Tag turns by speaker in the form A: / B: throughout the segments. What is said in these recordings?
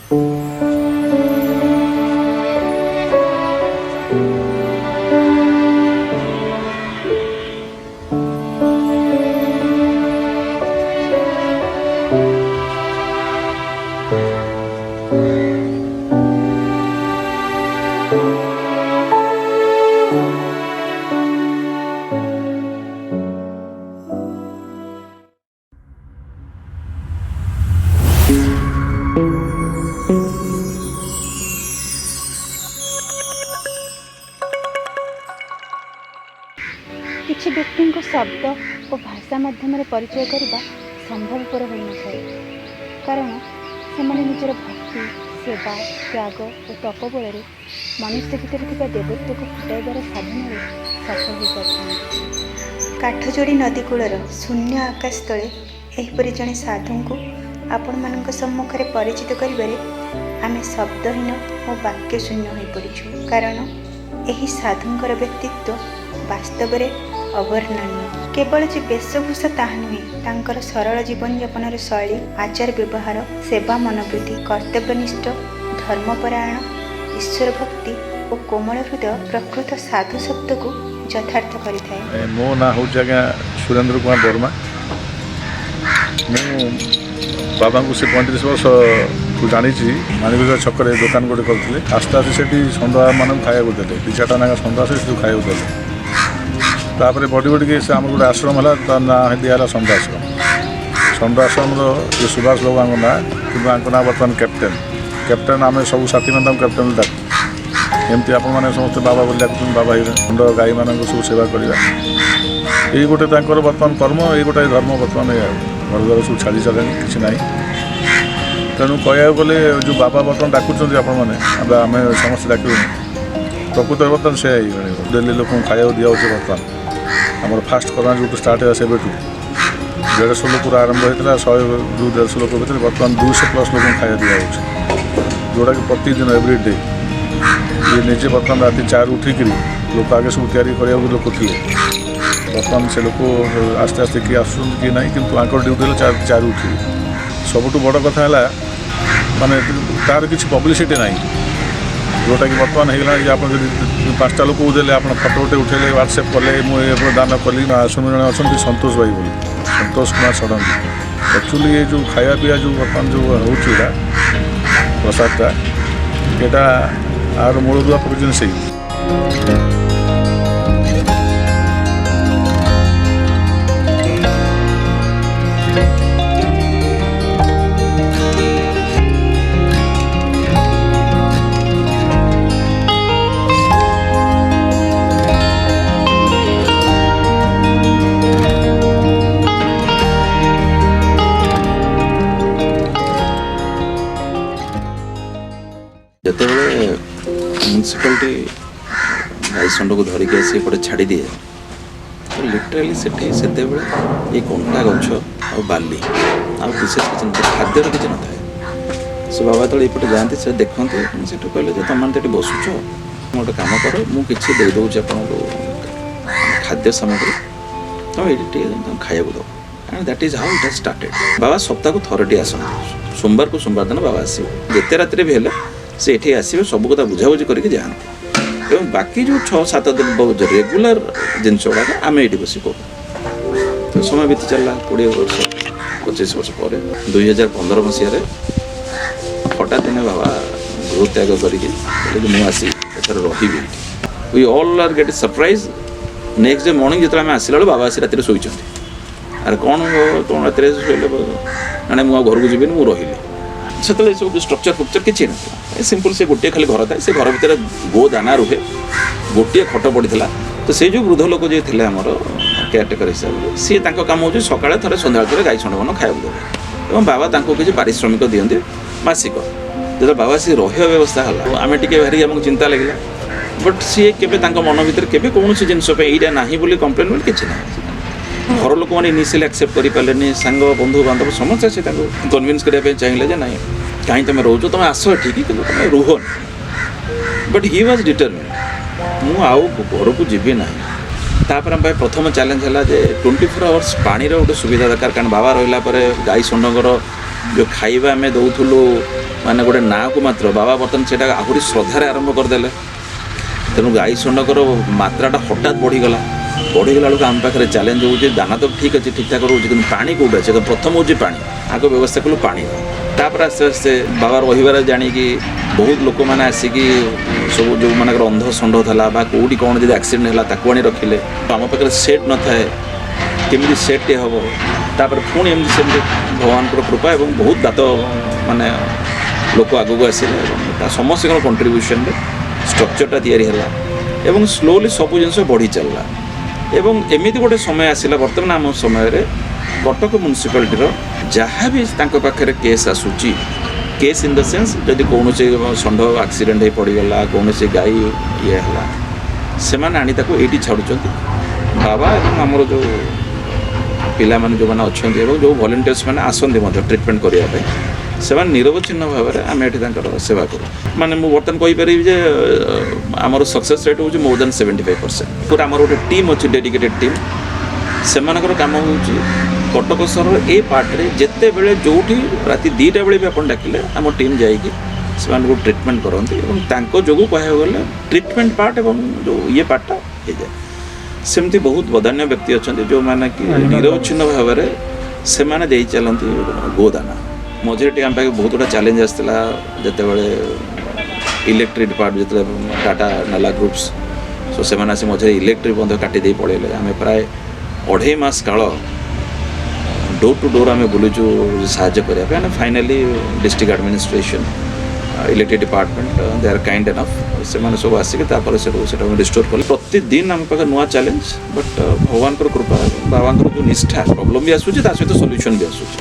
A: କିଛି ବ୍ୟକ୍ତିଙ୍କୁ ଶବ୍ଦ ଓ ଭାଷା ମାଧ୍ୟମରେ ପରିଚୟ କରିବା ସମ୍ଭବପର ହୋଇନଥାଏ, କାରଣ ସେମାନେ ନିଜର ଭକ୍ତି, ସେବା, ତ୍ୟାଗ ଓ ତପବଳରେ ମନୁଷ୍ୟ ଭିତରେ ଥିବା ଦେବତ୍ୱକୁ ଫୁଟାଇବାର ସାଧନାରେ ସଫଳ ହୋଇପାରିଥାନ୍ତି।
B: କାଠଯୋଡ଼ି ନଦୀ କୂଳର ଶୂନ୍ୟ ଆକାଶ ତଳେ ଏହିପରି ଜଣେ ସାଧୁଙ୍କୁ ଆପଣମାନଙ୍କ ସମ୍ମୁଖରେ ପରିଚିତ କରିବାରେ ଆମେ ଶବ୍ଦହୀନ ଓ ବାକ୍ୟଶୂନ୍ୟ ହୋଇପଡ଼ିଛୁ, କାରଣ ଏହି ସାଧୁଙ୍କର ବ୍ୟକ୍ତିତ୍ୱ ବାସ୍ତବରେ ଅବର୍ଣ୍ଣନୀୟ। କେବଳ ଯେ ବେଶଭୂଷା ତାହା ନୁହେଁ, ତାଙ୍କର ସରଳ ଜୀବନଯାପନର ଶୈଳୀ, ଆଚାର ବ୍ୟବହାର, ସେବା ମନୋବୃତ୍ତି, କର୍ତ୍ତବ୍ୟନିଷ୍ଠ, ଧର୍ମପରାୟଣ, ଈଶ୍ୱର ଭକ୍ତି ଓ କୋମଳ ହୃଦୟ ପ୍ରକୃତ ସାଧୁ ଶବ୍ଦକୁ ଯଥାର୍ଥ କରିଥାଏ।
C: ମୋ ନାଁ ହେଉଛି ଆଜ୍ଞା ସୁରେନ୍ଦ୍ର କୁମାର ବର୍ମା। ମୁଁ ବାବାଙ୍କୁ ସେ 35 ବର୍ଷଠୁ ଜାଣିଛି। ମାଣିକବଜାର ଛକରେ ଦୋକାନ ଗୋଟେ କରିଥିଲେ। ଆସ୍ତେ ଆସ୍ତେ ସେଠି ଷଣ୍ଢମାନଙ୍କୁ ଖାଇବାକୁ ଦେଲେ। ଦୁଇ ଚାରିଟା ନାଖା ଷଣ୍ଢ ଆସେ, ସେଠୁ ଖାଇବାକୁ ଦେଲେ। ତାପରେ ବଢ଼ି ବଢ଼ିକି ସେ ଆମର ଗୋଟେ ଆଶ୍ରମ ହେଲା, ତା ନାଁ ଦିଆହେଲା ଷଣ୍ଢ ଆଶ୍ରମ। ଷଣ୍ଢ ଆଶ୍ରମର ଯେ ସୁଭାଷ ବାବୁଙ୍କ ନାଁ, କିନ୍ତୁ ଆଙ୍କ ନାଁ ବର୍ତ୍ତମାନ କ୍ୟାପ୍ଟେନ୍। କ୍ୟାପ୍ଟେନ୍, ଆମେ ସବୁ ସାଥୀମାନେ ତାଙ୍କୁ କ୍ୟାପ୍ଟେନ୍ ଡାକୁ। ଏମିତି ଆପଣମାନେ ସମସ୍ତେ ବାବା ବୋଲି ଡାକୁଛନ୍ତି, ବାବା ହେଇଗଲେ। ଷଣ୍ଢ ଗାଈମାନଙ୍କୁ ସବୁ ସେବା କରିବା ଏଇ ଗୋଟେ ତାଙ୍କର ବର୍ତ୍ତମାନ କର୍ମ, ଏଇ ଗୋଟାଏ ଧର୍ମ ବର୍ତ୍ତମାନ। ଏଇଆ ଘର ଦ୍ୱାର ସବୁ ଛାଡ଼ି ସାରିଲେଣି, କିଛି ନାହିଁ। ତେଣୁ କହିବାକୁ ଗଲେ ଯେଉଁ ବାବା ବର୍ତ୍ତମାନ ଡାକୁଛନ୍ତି ଆପଣମାନେ, ଆମେ ସମସ୍ତେ ଡାକିବୁନି, ପ୍ରକୃତରେ ବର୍ତ୍ତମାନ ସେୟା ହେଇଗଲାଣି। ଡେଲି ଲୋକଙ୍କୁ ଖାଇବାକୁ ଦିଆହେଉଛି। ବର୍ତ୍ତମାନ ଆମର ଫାଷ୍ଟ କରୋନା ଯେଉଁଠୁ ଷ୍ଟାର୍ଟ ହେଲା, ସେବେଠୁ 150 ଲୋକରୁ ଆରମ୍ଭ ହେଇଥିଲା। 100ରୁ 150 ଲୋକ ଭିତରେ ବର୍ତ୍ତମାନ 200 ପ୍ଲସ୍ ଲୋକଙ୍କୁ ଖାଇବା ଦିଆହେଉଛି, ଯେଉଁଟାକି ପ୍ରତିଦିନ ଏଭ୍ରି ଡେ। ଇଏ ନିଜେ ବର୍ତ୍ତମାନ ରାତି 4 ଉଠିକିରି ଲୋକ ଆଗେ ସବୁ ତିଆରି କରିବାକୁ ଲୋକ ଥିଲେ, ବର୍ତ୍ତମାନ ସେ ଲୋକ ଆସ୍ତେ ଆସ୍ତେ କିଏ ଆସୁଛନ୍ତି କିଏ ନାହିଁ, କିନ୍ତୁ ଆଙ୍କର ଡ୍ୟୁଟି ହେଲା 4 ଉଠିବେ। ସବୁଠୁ ବଡ଼ କଥା ହେଲା ମାନେ ତାର କିଛି ପବ୍ଲିସିଟି ନାହିଁ, ଯେଉଁଟାକି ବର୍ତ୍ତମାନ ହେଇଗଲାଣି ଯେ ଆପଣ ଯଦି ପାଞ୍ଚଟା ଲୋକକୁ ଦେଲେ, ଆପଣ ଫଟୋ ଗୋଟେ ଉଠେଇଲେ, ହ୍ୱାଟ୍ସଆପ୍ କଲେ, ମୁଁ ଏ ଦାନ କଲି। ଆଶ୍ରମ ଜଣେ ଅଛନ୍ତି ସନ୍ତୋଷ ଭାଇ ବୋଲି, ସନ୍ତୋଷ କୁମାର ଷଡ଼ଙ୍ଗୀ। ଆକ୍ଚୁଆଲି ଏ ଯେଉଁ ଖାଇବା ପିଇବା ଯେଉଁ ବର୍ତ୍ତମାନ ଯେଉଁ ହେଉଛି, ଏଇଟା ପ୍ରସାଦଟା, ଏଇଟା ଆର ମୂଳଦୁଆ ପକାଇଛନ୍ତି ସେଇ।
D: ଯେତେବେଳେ ମ୍ୟୁନିସିପାଲିଟି ଗାଈ ଷଣ୍ଢକୁ ଧରିକି ଆସି ଏପଟେ ଛାଡ଼ିଦିଏ, ତ ଲିଟରାଲି ସେଠି ସେତେବେଳେ ଏଇ କଣ୍ଟା ଗଛ ଆଉ ବାଲି, ଆଉ ବିଶେଷ କିଛି ନଥାଏ, ଖାଦ୍ୟର କିଛି ନଥାଏ। ସେ ବାବା ଯେତେବେଳେ ଏପଟେ ଯାଆନ୍ତି, ସେ ଦେଖନ୍ତି। ସେଠୁ କହିଲେ ଯେ ତୁମମାନେ ତ ଏଠି ବସୁଛ, ମୁଁ ଗୋଟେ କାମ କର, ମୁଁ କିଛି ଦେଇଦେଉଛି ଆପଣଙ୍କୁ ଖାଦ୍ୟ ସାମଗ୍ରୀ, ତମେ ଏଇଠି ଟିକେ ତାଙ୍କୁ ଖାଇବାକୁ ଦେବ। And that is how it has started. ବାବା ସପ୍ତାହକୁ ଥରଟି ଆସନ୍ତି। ସୋମବାରକୁ ସୋମବାର ଦିନ ବାବା ଆସିବେ। ଯେତେ ରାତିରେ ବି ହେଲେ ସେ ଏଠି ଆସିବେ, ସବୁ କଥା ବୁଝାବୁଝି କରିକି ଯାଆନ୍ତି। ଏବଂ ବାକି ଯେଉଁ 6-7 ଦିନ ରେଗୁଲାର ଜିନିଷ ଗୁଡ଼ାକ ଆମେ ଏଇଠି ବସି କରୁ। ତ ସମୟ ବିତି ଚାଲିଲା। 20 ବର୍ଷ, 25 ବର୍ଷ ପରେ 2015 ମସିହାରେ ହଠାତ୍ ଦିନେ ବାବା ଗୃହ ତ୍ୟାଗ କରିକି କହିଲେ ଯେ ମୁଁ ଆସି ଏଥର ରହିବି ଏଇଠି। We all are get surprise. Next day morning ଯେତେବେଳେ ଆମେ ଆସିଲା ବେଳକୁ ବାବା ଆସି ରାତିରେ ଶୋଇଛନ୍ତି। ଆରେ କ'ଣ କ'ଣ, ରାତିରେ ଶୋଇଲେ? ନାଇଁ, ମୁଁ ଆଉ ଘରକୁ ଯିବିନି, ମୁଁ ରହିଲି। ସେତେବେଳେ ଏସବୁ ଷ୍ଟ୍ରକ୍ଚର ଫ୍ରକ୍ଚର କିଛି ନଥିଲା। ସିମ୍ପଲ୍ ସେ ଗୋଟିଏ ଖାଲି ଘର ଥାଏ। ସେ ଘର ଭିତରେ ଗୋ ଦାନା ରୁହେ, ଗୋଟିଏ ଖଟ ପଡ଼ିଥିଲା। ତ ସେଇ ଯେଉଁ ବୃଦ୍ଧ ଲୋକ ଯିଏ ଥିଲେ ଆମର କେୟାରଟେକର ହିସାବରେ, ସିଏ ତାଙ୍କ କାମ ହେଉଛି ସକାଳେ ଥରେ, ସନ୍ଧ୍ୟାବେଳେ ଥରେ ଗାଈ ଷଣ୍ଢମାନଙ୍କୁ ଖାଇବାକୁ ଦେବେ ଏବଂ ବାବା ତାଙ୍କୁ କିଛି ପାରିଶ୍ରମିକ ଦିଅନ୍ତି ମାସିକ। ଯେତେବେଳେ ବାବା ସିଏ ରହିବା ବ୍ୟବସ୍ଥା ହେଲା, ଆମେ ଟିକେ ଭାରି ଆମକୁ ଚିନ୍ତା ଲାଗିଲା। ବଟ୍ ସିଏ କେବେ ତାଙ୍କ ମନ ଭିତରେ କେବେ କୌଣସି ଜିନିଷ ପାଇଁ ଏଇଟା ନାହିଁ ବୋଲି କମ୍ପ୍ଲେନ୍ ବୋଲି କିଛି ନାହିଁ। ଘର ଲୋକମାନେ ଇନିସିଆଲି ଆକ୍ସେପ୍ଟ କରିପାରିଲେନି। ସାଙ୍ଗ, ବନ୍ଧୁ ବାନ୍ଧବ ସମସ୍ତେ ସେ ତାଙ୍କୁ କନଭିନ୍ସ କରିବା ପାଇଁ ଚାହିଁଲେ ଯେ ନାଇଁ, କାହିଁ ତୁମେ ରହୁଛ, ତୁମେ ଆସ ଏଠିକି, କିନ୍ତୁ ତୁମେ ରୁହନି। But he was determined, ମୁଁ ଆଉ ଘରକୁ ଯିବି ନାହିଁ। ତାପରେ ଆମ ପାଇଁ ପ୍ରଥମ ଚ୍ୟାଲେଞ୍ଜ ହେଲା ଯେ 24 ଆୱାର୍ସ ପାଣିର ଗୋଟେ ସୁବିଧା ଦରକାର, କାରଣ ବାବା ରହିଲା ପରେ ଗାଈ ଷଣ୍ଢଙ୍କର ଯେଉଁ ଖାଇବା ଆମେ ଦେଉଥିଲୁ ମାନେ ଗୋଟେ ନାଁକୁ ମାତ୍ର। ବାବା ବର୍ତ୍ତମାନ ସେଇଟା ଆହୁରି ଶ୍ରଦ୍ଧାରେ ଆରମ୍ଭ କରିଦେଲେ। ତେଣୁ ଗାଈ ଷଣ୍ଢଙ୍କର ମାତ୍ରାଟା ହଠାତ୍ ବଢ଼ିଗଲା। ବଢ଼ିଗଲା ବେଳକୁ ଆମ ପାଖରେ ଚ୍ୟାଲେଞ୍ଜ ହେଉଛି, ଦାନା ତ ଠିକ୍ ଅଛି, ଠିକ୍ଠାକ୍ ରହୁଛି, କିନ୍ତୁ ପାଣି କେଉଁଠି ଅଛି? ପ୍ରଥମ ହେଉଛି ପାଣି। ଆଗ ବ୍ୟବସ୍ଥା କଲୁ ପାଣିର। ତାପରେ ଆସ୍ତେ ଆସ୍ତେ ବାବା ରହିବାର ଜାଣିକି ବହୁତ ଲୋକମାନେ ଆସିକି ସବୁ ଯେଉଁମାନଙ୍କର ଅନ୍ଧ ଷଣ୍ଢ ଥିଲା ବା କେଉଁଠି କ'ଣ ଯଦି ଆକ୍ସିଡେଣ୍ଟ ହେଲା ତାକୁ ଆଣି ରଖିଲେ। ଆମ ପାଖରେ ସେଟ୍ ନଥାଏ, କେମିତି ସେଟ୍ଟେ ହେବ? ତାପରେ ପୁଣି ଏମିତି ସେମିତି ଭଗବାନଙ୍କର କୃପା ଏବଂ ବହୁତ ଦାତ ମାନେ ଲୋକ ଆଗକୁ ଆସିଲେ ଏବଂ ତା ସମସ୍ତଙ୍କର କଣ୍ଟ୍ରିବ୍ୟୁସନରେ ଷ୍ଟ୍ରକ୍ଚରଟା ତିଆରି ହେଲା ଏବଂ ସ୍ଲୋଲି ସବୁ ଜିନିଷ ବଢ଼ି ଚାଲିଲା। ଏବଂ ଏମିତି ଗୋଟେ ସମୟ ଆସିଲା, ବର୍ତ୍ତମାନ ଆମ ସମୟରେ କଟକ ମ୍ୟୁନିସିପାଲିଟିର ଯାହା ବି ତାଙ୍କ ପାଖରେ କେସ୍ ଆସୁଛି, କେସ୍ ଇନ୍ the sense ଯଦି କୌଣସି ଷଣ୍ଢ ଆକ୍ସିଡେଣ୍ଟ ହେଇ ପଡ଼ିଗଲା, କୌଣସି ଗାଈ ଇଏ ହେଲା, ସେମାନେ ଆଣି ତାକୁ ଏଇଠି ଛାଡ଼ୁଛନ୍ତି। ବାବା ଏବଂ ଆମର ଯେଉଁ ପିଲାମାନେ ଯେଉଁମାନେ ଅଛନ୍ତି ଏବଂ ଯେଉଁ ଭଲେଣ୍ଟିୟର୍ସ ମାନେ ଆସନ୍ତି ମଧ୍ୟ ଟ୍ରିଟମେଣ୍ଟ କରିବା ପାଇଁ, ସେମାନେ ନିରବଚ୍ଛିନ୍ନ ଭାବରେ ଆମେ ଏଠି ତାଙ୍କର ସେବା କରୁ। ମାନେ ମୁଁ ବର୍ତ୍ତମାନ କହିପାରିବି ଯେ ଆମର ସକ୍ସେସ୍ ରେଟ୍ ହେଉଛି ମୋର୍ ଦେନ୍ 75%। ପୁରା ଆମର ଗୋଟେ ଟିମ୍ ଅଛି, ଡେଡିକେଟେଡ୍ ଟିମ୍। ସେମାନଙ୍କର କାମ ହେଉଛି କଟକ ସହରର ଏ ପାର୍ଟରେ ଯେତେବେଳେ ଯେଉଁଠି ରାତି 2ଟା ବେଳେ ବି ଆପଣ ଡାକିଲେ ଆମ ଟିମ୍ ଯାଇକି ସେମାନଙ୍କୁ ଟ୍ରିଟମେଣ୍ଟ କରନ୍ତି ଏବଂ ତାଙ୍କ ଯୋଗୁଁ କହିବାକୁ ଗଲେ ଟ୍ରିଟମେଣ୍ଟ ପାର୍ଟ ଏବଂ ଯେଉଁ ଇଏ ପାର୍ଟଟା ହେଇଯାଏ। ସେମିତି ବହୁତ ବଦାନ୍ୟ ବ୍ୟକ୍ତି ଅଛନ୍ତି ଯେଉଁମାନେ କି ନିରବଚ୍ଛିନ୍ନ ଭାବରେ ସେମାନେ ଦେଇ ଚାଲନ୍ତି ଗୋଦାନ। ମଝିରେ ଟିକେ ଆମ ପାଖେ ବହୁତ ଗୁଡ଼ା ଚ୍ୟାଲେଞ୍ଜ ଆସିଥିଲା, ଯେତେବେଳେ ଇଲେକ୍ଟ୍ରିକ୍ ଡିପାର୍ଟ ଯେତେବେଳେ ଟାଟା ନେଲା ଗ୍ରୁପ୍ସ, ସୋ ସେମାନେ ଆସି ମଝିରେ ଇଲେକ୍ଟ୍ରିକ୍ ମଧ୍ୟ କାଟି ଦେଇ ପଳେଇଲେ। ଆମେ ପ୍ରାୟ 2.5 ମାସ କାଳ ଡୋର୍ ଟୁ ଡୋର୍ ଆମେ ବୁଲୁଛୁ ସାହାଯ୍ୟ କରିବା ପାଇଁ। And finally district administration, electric department, they are kind enough, ସେମାନେ ସବୁ ଆସିକି ତାପରେ ସେଠୁ ସେଟାକୁ ରିଷ୍ଟୋର୍ କଲେ। ପ୍ରତିଦିନ ଆମ ପାଖରେ ନୂଆ ଚ୍ୟାଲେଞ୍ଜ, ବଟ୍ ଭଗବାନଙ୍କର କୃପା, ବାବାଙ୍କର ଯେଉଁ ନିଷ୍ଠା, ପ୍ରୋବ୍ଲେମ୍ ବି ଆସୁଛି, ତା ସହିତ ସଲ୍ୟୁସନ୍ ବି ଆସୁଛି।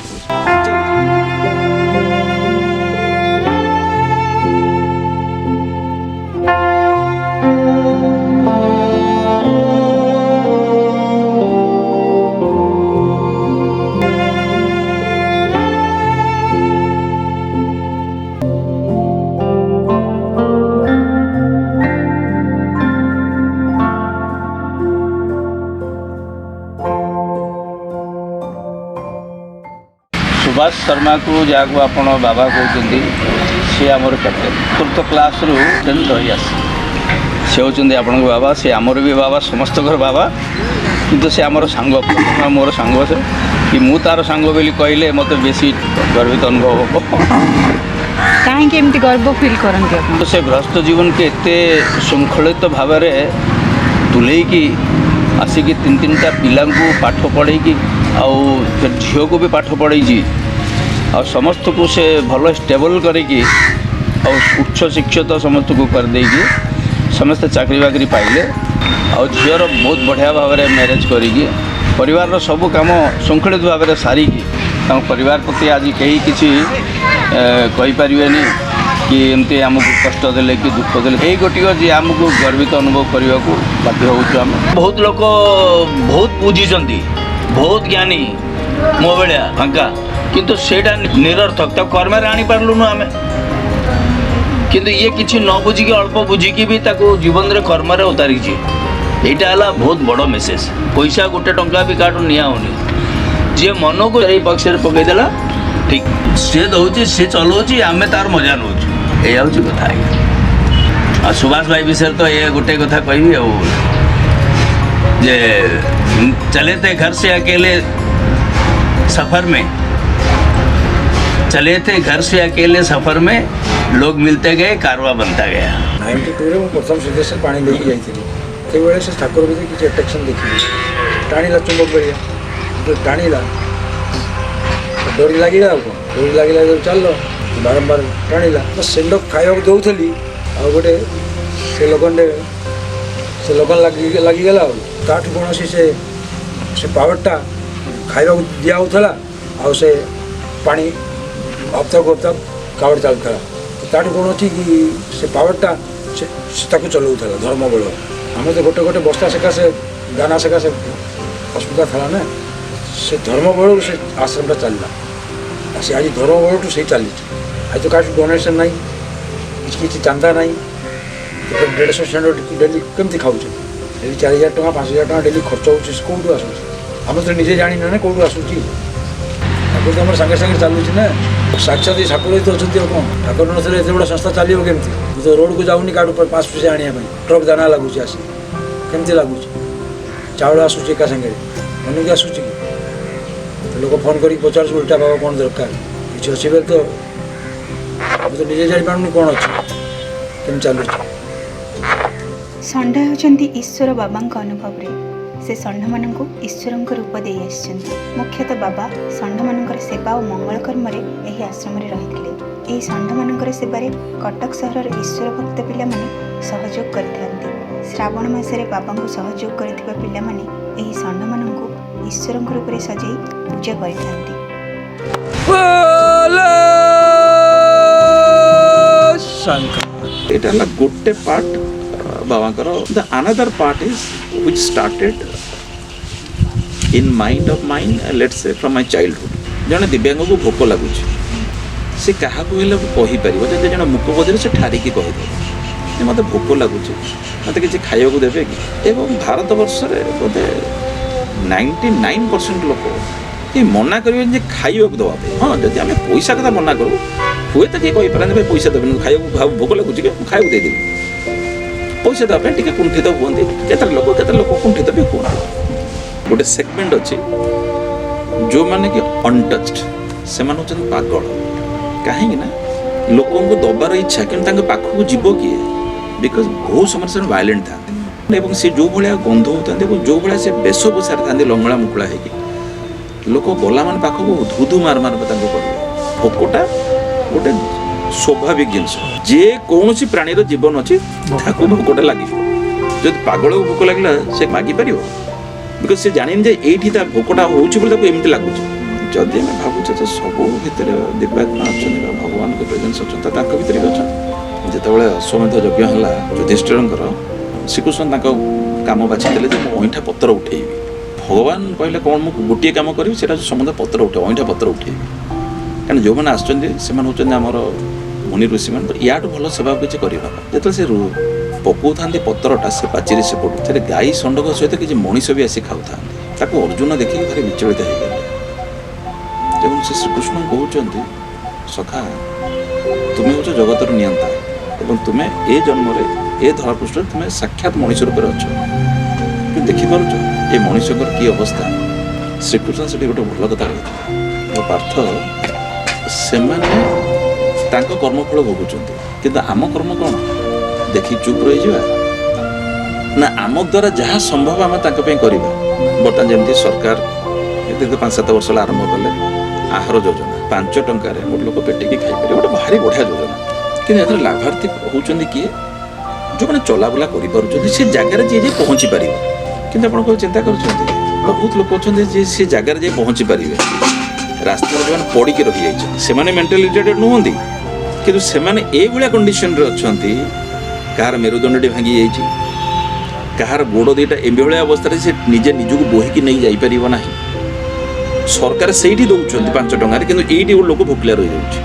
E: ସୁଭାଷ ଶର୍ମାକୁ ଯାହାକୁ ଆପଣ ବାବା କହୁଛନ୍ତି, ସେ ଆମର କ୍ୟାପ୍ଟେନ୍। ଚତୁର୍ଥ କ୍ଲାସ୍ରୁ ଟେନ୍ ରହି ଆସେ। ସେ ହେଉଛନ୍ତି ଆପଣଙ୍କ ବାବା, ସେ ଆମର ବି ବାବା, ସମସ୍ତଙ୍କର ବାବା। କିନ୍ତୁ ସେ ଆମର ସାଙ୍ଗ, ପ୍ରଥମେ ମୋର ସାଙ୍ଗ ସେ, କି ମୁଁ ତା'ର ସାଙ୍ଗ ବୋଲି କହିଲେ ମୋତେ ବେଶୀ ଗର୍ବିତ ଅନୁଭବ ହେବ।
A: କାହିଁକି ଏମିତି ଗର୍ବ ଫିଲ୍ କରନ୍ତି ଆପଣ?
E: ସେ ଗୃହସ୍ଥ ଜୀବନକୁ ଏତେ ଶୃଙ୍ଖଳିତ ଭାବରେ ତୁଲେଇକି ଆସିକି 3-3ଟା ପିଲାଙ୍କୁ ପାଠ ପଢ଼େଇକି, ଆଉ ସେ ଝିଅକୁ ବି ପାଠ ପଢ଼େଇଛି, ଆଉ ସମସ୍ତଙ୍କୁ ସେ ଭଲ ଷ୍ଟେବଲ୍ କରିକି ଆଉ ଉଚ୍ଚ ଶିକ୍ଷିତ ସମସ୍ତଙ୍କୁ କରିଦେଇକି ସମସ୍ତେ ଚାକିରି ବାକିରି ପାଇଲେ। ଆଉ ଝିଅର ବହୁତ ବଢ଼ିଆ ଭାବରେ ମ୍ୟାରେଜ୍ କରିକି ପରିବାରର ସବୁ କାମ ଶୃଙ୍ଖଳିତ ଭାବରେ ସାରିକି ତାଙ୍କ ପରିବାର ପ୍ରତି ଆଜି କେହି କିଛି କହିପାରିବେନି କି ଏମିତି ଆମକୁ କଷ୍ଟ ଦେଲେ କି ଦୁଃଖ ଦେଲେ। ଏଇ ଗୋଟିକ ଯିଏ ଆମକୁ ଗର୍ବିତ ଅନୁଭବ କରିବାକୁ ବାଧ୍ୟ ହେଉଛୁ ଆମେ। ବହୁତ ଲୋକ ବହୁତ ବୁଝିଛନ୍ତି, ବହୁତ ଜ୍ଞାନୀ, ମୋ ଭଳିଆ ଫାଙ୍କା, କିନ୍ତୁ ସେଇଟା ନିରର୍ଥକ, ତାକୁ କର୍ମରେ ଆଣିପାରିଲୁନୁ ଆମେ। କିନ୍ତୁ ଇଏ କିଛି ନ ବୁଝିକି ଅଳ୍ପ ବୁଝିକି ବି ତାକୁ ଜୀବନରେ କର୍ମରେ ଉତାରିଛି। ଏଇଟା ହେଲା ବହୁତ ବଡ଼ ମେସେଜ। ପଇସା ଗୋଟେ ଟଙ୍କା ବି କାହାଠୁ ନିଆ ହେଉନି। ଯିଏ ମନକୁ ଏଇ ବକ୍ସରେ ପକେଇଦେଲା, ଠିକ୍ ସିଏ ଦେଉଛି, ସିଏ ଚଲାଉଛି, ଆମେ ତାର ମଜା ନେଉଛୁ। ଏଇଆ ହେଉଛି କଥା ଆଜ୍ଞା। ଆଉ ସୁଭାଷ ଭାଇ ବିଷୟରେ ତ ଏ ଗୋଟେ କଥା କହିବି ଆଉ, ଯେ चले थे घर से अकेले सफ़र में, चले थे घर से अकेले सफ़र में, लोग मिलते गए, कारवा बनता गया।
F: 92ରେ ମୁଁ ପ୍ରଥମ ସିଦ୍ଧେଶ୍ୱର ପାଣି ନେଇକି ଯାଇଥିଲି। ସେତେବେଳେ ସେ ଠାକୁର ଭିତରେ କିଛି ଆଟ୍ରାକ୍ସନ୍ ଦେଖିଲି, ଟାଣିଲା ଚୁମ୍ବକ ଭଳିଆ। ଯେତେବେଳେ ଟାଣିଲା ଡୋରି ଲାଗିଲା, ଆଉ କ'ଣ ଡୋରି ଲାଗିଲା, ଯେତେବେଳେ ଚାଲିଲ ବାରମ୍ବାର ଟାଣିଲା। ତ ଷେଣ୍ଢ ଖାଇବାକୁ ଦେଉଥିଲି, ଆଉ ଗୋଟେ ସେ ଲଗନରେ ସେ ଲଗନ ଲାଗିଗଲା। ଆଉ ତାଠୁ କୌଣସି ସେ ପାୱାରଟା ଖାଇବାକୁ ଦିଆହେଉଥିଲା, ଆଉ ସେ ପାଣି ହପ୍ତାକୁ ହପ୍ତା କାବଡ଼ ଚାଲୁଥିଲା। ତ ତାଠୁ କ'ଣ ଅଛି କି ସେ ପାୱାରଟା ସେ ତାକୁ ଚଲାଉଥିଲା ଧର୍ମ ବଳ। ଆମେ ତ ଗୋଟେ ଗୋଟେ ବସ୍ତା ସକାଶେ ଦାନା ସକାଶେ ଅସୁବିଧା ଥିଲା ନା, ସେ ଧର୍ମ ବଳରୁ ସେ ଆଶ୍ରମଟା ଚାଲିଲା। ଆଉ ସେ ଆଜି ଧର୍ମ ବଳଠୁ ସେଇ ଚାଲିଛି। ଆଜି ତ କାହାଠୁ ଡୋନେସନ୍ ନାହିଁ, କିଛି କିଛି ଚାନ୍ଦା ନାହିଁ। 150 ଷେଣ୍ଢ ଡେଲି କେମିତି ଖାଉଛନ୍ତି? ଡେଲି 4000 ଟଙ୍କା 5000 ଟଙ୍କା ଡେଲି ଖର୍ଚ୍ଚ ହେଉଛି, ସେ କେଉଁଠୁ ଆସୁଛି? ଆମେ ତ ନିଜେ ଜାଣିନୁ ନା କେଉଁଠୁ ଆସୁଛି। ଠାକୁର ତ ଆମର ସାଙ୍ଗେ ସାଙ୍ଗେ ଚାଲୁଛି ନା, ସାକ୍ଷାତ ଠାକୁର ତ ଅଛନ୍ତି। ଆଉ କ'ଣ, ଠାକୁର ନଥିଲେ ଏତେ ବଡ଼ ସଂସ୍ଥା ଚାଲିବ କେମିତି? ମୁଁ ତ ରୋଡ଼କୁ ଯାଉନି କାଠୁ 5 ପଇସା ଆଣିବା ପାଇଁ, ଟ୍ରକ୍ ଦାନା ଲାଗୁଛି ଆସି। କେମିତି ଲାଗୁଛି? ଚାଉଳ ଆସୁଛି ଏକା ସାଙ୍ଗରେ, ମନକୁ ଆସୁଛି କି? ଲୋକ ଫୋନ୍ କରିକି ପଚାରୁଛି ଉଲ୍ଟା, ବାବା କ'ଣ ଦରକାର, କିଛି ଅଛି ବୋଲି ତ। ମୁଁ ତ ନିଜେ ଜାଣିପାରୁନି କ'ଣ ଅଛି, କେମିତି ଚାଲୁଛି।
B: ଷଣ୍ଢ ହେଉଛନ୍ତି ଈଶ୍ୱର ବାବାଙ୍କ ଅନୁଭବରେ। ସେ ଷଣ୍ଢମାନଙ୍କୁ ଈଶ୍ୱରଙ୍କ ରୂପ ଦେଇ ଆସିଛନ୍ତି। ମୁଖ୍ୟତଃ ବାବା ଷଣ୍ଢମାନଙ୍କର ସେବା ଓ ମଙ୍ଗଳ କର୍ମରେ ଏହି ଆଶ୍ରମରେ ରହିଥିଲେ। ଏହି ଷଣ୍ଢମାନଙ୍କର ସେବାରେ କଟକ ସହରର ଈଶ୍ୱର ଭକ୍ତ ପିଲାମାନେ ସହଯୋଗ କରିଥାନ୍ତି। ଶ୍ରାବଣ ମାସରେ ବାବାଙ୍କୁ ସହଯୋଗ କରିଥିବା ପିଲାମାନେ ଏହି ଷଣ୍ଢମାନଙ୍କୁ ଈଶ୍ୱରଙ୍କ ରୂପରେ ସଜେଇ ପୂଜା କରିଥାନ୍ତି।
F: ବୋଲୋ ଶଙ୍କର।
D: ଏଇଟା ହେଲା ଗୋଟେ ପାର୍ଟ ବାବାଙ୍କର। The another part is which started in mind of mine, let's say from my childhood. ଜଣେ ଦିବ୍ୟାଙ୍ଗକୁ ଭୋକ ଲାଗୁଛି, ସେ କାହାକୁ ହେଲେ କହିପାରିବ। ଯଦି ଜଣେ ମୁକ ବଧିର, ସେ ଠାରିକି କହିଦେବ ଯେ ମୋତେ ଭୋକ ଲାଗୁଛି, ମୋତେ କିଛି ଖାଇବାକୁ ଦେବେ କି? ଏବଂ ଭାରତବର୍ଷରେ ବୋଧେ 99% ଲୋକ କେହି ମନା କରିବେନି ଯେ ଖାଇବାକୁ ଦେବା ପାଇଁ। ହଁ, ଯଦି ଆମେ ପଇସା କଥା ମନା କରୁ, ହୁଏତ କିଏ କହିପାରନ୍ତି, ଭାଇ ପଇସା ଦେବେନି, ଖାଇବାକୁ ଭୋକ ଲାଗୁଛି କି, ମୁଁ ଖାଇବାକୁ ଦେଇଦେବି। ପଇସା ଦେବା ପାଇଁ ଟିକେ କୁଣ୍ଠିତ ହୁଅନ୍ତି କେତେ ଲୋକ, କେତେ ଲୋକ କୁଣ୍ଠିତ ବି ହୁଅନ୍ତି। ଗୋଟେ ସେଗମେଣ୍ଟ ଅଛି ଯେଉଁମାନେ କି ଅନଟଚ୍ଡ, ସେମାନେ ହେଉଛନ୍ତି ପାଗଳ। କାହିଁକି ନା ଲୋକଙ୍କୁ ଦେବାର ଇଚ୍ଛା, କିନ୍ତୁ ତାଙ୍କ ପାଖକୁ ଯିବ କିଏ? Because ବହୁତ ସମୟରେ ସେମାନେ ଭାଇଲେଣ୍ଟ ଥାନ୍ତି ଏବଂ ସେ ଯେଉଁ ଭଳିଆ ଗନ୍ଧ ହେଉଥାନ୍ତି ଏବଂ ଯେଉଁ ଭଳିଆ ସେ ବେଶଭୂଷାରେ ଥାନ୍ତି, ଲଙ୍ଗଳା ମୁକୁଳା ହେଇକି, ଲୋକ ଗଲା ମାନେ ପାଖକୁ ଧୁ ଧୁ ମାର ମାର ତାଙ୍କୁ କରିବେ। ଭୋକଟା ଗୋଟେ ସ୍ୱାଭାବିକ ଜିନିଷ। ଯେ କୌଣସି ପ୍ରାଣୀର ଜୀବନ ଅଛି, ତାକୁ ଭୋକଟା ଲାଗିବ। ଯଦି ପାଗଳକୁ ଭୋକ ଲାଗିଲା, ସେ ମାଗିପାରିବ? Because ସେ ଜାଣିନି ଯେ ଏଇଠି ତା ଭୋକଟା ହେଉଛି ବୋଲି ତାକୁ ଏମିତି ଲାଗୁଛି। ଯଦି ଆମେ ଭାବୁଛେ ଯେ ସବୁ ଭିତରେ ଦିବ୍ୟାତ୍ମା ଅଛନ୍ତି ବା ଭଗବାନଙ୍କ ପ୍ରେଜେନ୍ସ ଅଛନ୍ତି, ତ ତାଙ୍କ ଭିତରେ ବି ଅଛନ୍ତି। ଯେତେବେଳେ ଅଶ୍ୱମେଧ ଯଜ୍ଞ ହେଲା ଯୁଧିଷ୍ଠିରଙ୍କର, ଶ୍ରୀକୃଷ୍ଣ ତାଙ୍କ କାମ ବାଛିଥିଲେ ଯେ ମୁଁ ଅଇଁଠା ପତ୍ର ଉଠେଇବି। ଭଗବାନ କହିଲେ କ'ଣ, ମୁଁ ଗୋଟିଏ କାମ କରିବି, ସେଇଟା ହେଉଛି ସମୁଦ୍ର ପତ୍ର ଉଠେଇବି, ଅଇଁଠା ପତ୍ର ଉଠେଇବି। କାରଣ ଯେଉଁମାନେ ଆସୁଛନ୍ତି ସେମାନେ ହେଉଛନ୍ତି ଆମର ମୁନି ଋଷିମାନେ, ତ ୟାଠୁ ଭଲ ସେବା କିଛି କରିବା। ଯେତେବେଳେ ସେ ପକଉଥାନ୍ତି ପତ୍ରଟା ସେ ପାଚିରେ ସେପଟୁ, ସେଥିରେ ଗାଈ ଷଣ୍ଢଙ୍କ ସହିତ କିଛି ମଣିଷ ବି ଆସି ଖାଉଥାନ୍ତି। ତାକୁ ଅର୍ଜୁନ ଦେଖିକି ଭାରି ବିଚଳିତ ହେଇଗଲେ ଏବଂ ସେ ଶ୍ରୀକୃଷ୍ଣଙ୍କୁ କହୁଛନ୍ତି, ସଖା, ତୁମେ ହେଉଛ ଜଗତର ନିୟନ୍ତା ଏବଂ ତୁମେ ଏ ଜନ୍ମରେ ଏ ଧରାପୃଷ୍ଠରେ ତୁମେ ସାକ୍ଷାତ ମଣିଷ ରୂପରେ ଅଛ, କିନ୍ତୁ ଦେଖିପାରୁଛ ଏ ମଣିଷଙ୍କର କି ଅବସ୍ଥା? ଶ୍ରୀକୃଷ୍ଣ ସେଠି ଗୋଟେ ଭଲ କଥା କହିଥିଲେ, ଓ ପାର୍ଥ, ସେମାନେ ତାଙ୍କ କର୍ମଫଳ ଭୋଗୁଛନ୍ତି, କିନ୍ତୁ ଆମ କର୍ମ କ'ଣ? ଦେଖି ଚୁପ୍ ରହିଯିବା ନା ଆମ ଦ୍ୱାରା ଯାହା ସମ୍ଭବ ଆମେ ତାଙ୍କ ପାଇଁ କରିବା? ବର୍ତ୍ତମାନ ଯେମିତି ସରକାର ଦୀର୍ଘ 5-7 ବର୍ଷ ହେଲା ଆରମ୍ଭ କଲେ ଆହାର ଯୋଜନା, 5 ଟଙ୍କାରେ ଗୋଟେ ଲୋକ ପେଟେକି ଖାଇପାରିବ, ଗୋଟେ ଭାରି ବଢ଼ିଆ ଯୋଜନା। କିନ୍ତୁ ଏଥିରେ ଲାଭାର୍ଥୀ ହେଉଛନ୍ତି କିଏ? ଯେଉଁମାନେ ଚଲାବୁଲା କରିପାରୁଛନ୍ତି, ସେ ଜାଗାରେ ଯିଏ ଯିଏ ପହଞ୍ଚି ପାରିବ। କିନ୍ତୁ ଆପଣ କ'ଣ ଚିନ୍ତା କରୁଛନ୍ତି, ବହୁତ ଲୋକ ଅଛନ୍ତି ଯିଏ ସେ ଜାଗାରେ ଯାଇ ପହଞ୍ଚି ପାରିବେ, ରାସ୍ତାରେ ଯେଉଁମାନେ ପଡ଼ିକି ରହିଯାଇଛନ୍ତି, ସେମାନେ ମେଣ୍ଟାଲି ରିଟାର୍ଡେଡ଼ ନୁହନ୍ତି, କିନ୍ତୁ ସେମାନେ ଏଇଭଳିଆ କଣ୍ଡିସନରେ ଅଛନ୍ତି। କାହାର ମେରୁଦଣ୍ଡଟି ଭାଙ୍ଗି ଯାଇଛି, କାହାର ଗୋଡ଼ ଦୁଇଟା ଏଭଳିଆ ଅବସ୍ଥାରେ ସେ ନିଜେ ନିଜକୁ ବୋହିକି ନେଇ ଯାଇପାରିବ ନାହିଁ। ସରକାର ସେଇଠି ଦେଉଛନ୍ତି 5 ଟଙ୍କାରେ, କିନ୍ତୁ ଏଇଠି ଗୋଟେ ଲୋକ ଭୋକିଲା ରହିଯାଉଛି।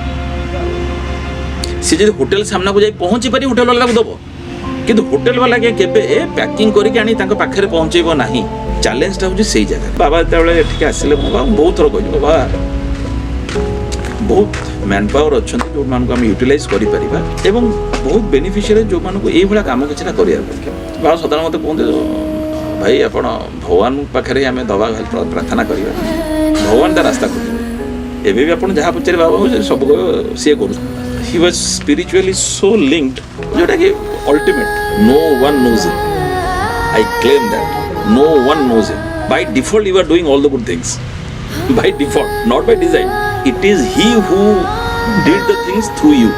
D: ସେ ଯଦି ହୋଟେଲ ସାମ୍ନାକୁ ଯାଇ ପହଞ୍ଚି ପାରିବ, ହୋଟେଲ ବାଲାକୁ ଦେବ, କିନ୍ତୁ ହୋଟେଲ ବାଲା ଆଜ୍ଞା କେବେ ପ୍ୟାକିଂ କରିକି ଆଣି ତାଙ୍କ ପାଖରେ ପହଞ୍ଚେଇବ ନାହିଁ। ଚ୍ୟାଲେଞ୍ଜଟା ହେଉଛି ସେଇ ଜାଗା। ବାବା ଯେତେବେଳେ ଏଠିକି ଆସିଲେ, ମୁଁ ବାବା ବହୁତ ଥର କହିଛି, ବାବା ବହୁତ ମ୍ୟାନ୍ ପାୱାର ଅଛନ୍ତି ଯେଉଁମାନଙ୍କୁ ଆମେ ୟୁଟିଲାଇଜ୍ କରିପାରିବା ଏବଂ ବହୁତ ବେନିଫିସିଆରୀ ଯେଉଁମାନଙ୍କୁ ଏଇଭଳିଆ କାମ କିଛିଟା କରିବା ଦରକାର। ବାବା ସଦାବେଳେ ମୋତେ କୁହନ୍ତି, ଭାଇ, ଆପଣ ଭଗବାନଙ୍କ ପାଖରେ ହିଁ ଆମେ ଦବା, ଖାଲି ପ୍ରାର୍ଥନା କରିବା, ଭଗବାନ ତା ରାସ୍ତା ଖୋଲିବେ। ଏବେ ବି ଆପଣ ଯାହା ପଚାରିବେ ବାବା, ସେ ସବୁ କହିବେ ସିଏ କରୁ। He was spiritually so linked, ଯେଉଁଟାକି ultimate. No one knows him. I claim that no one knows him. By default, you are doing all the good things. By default, not by design. It is he who did the things through you.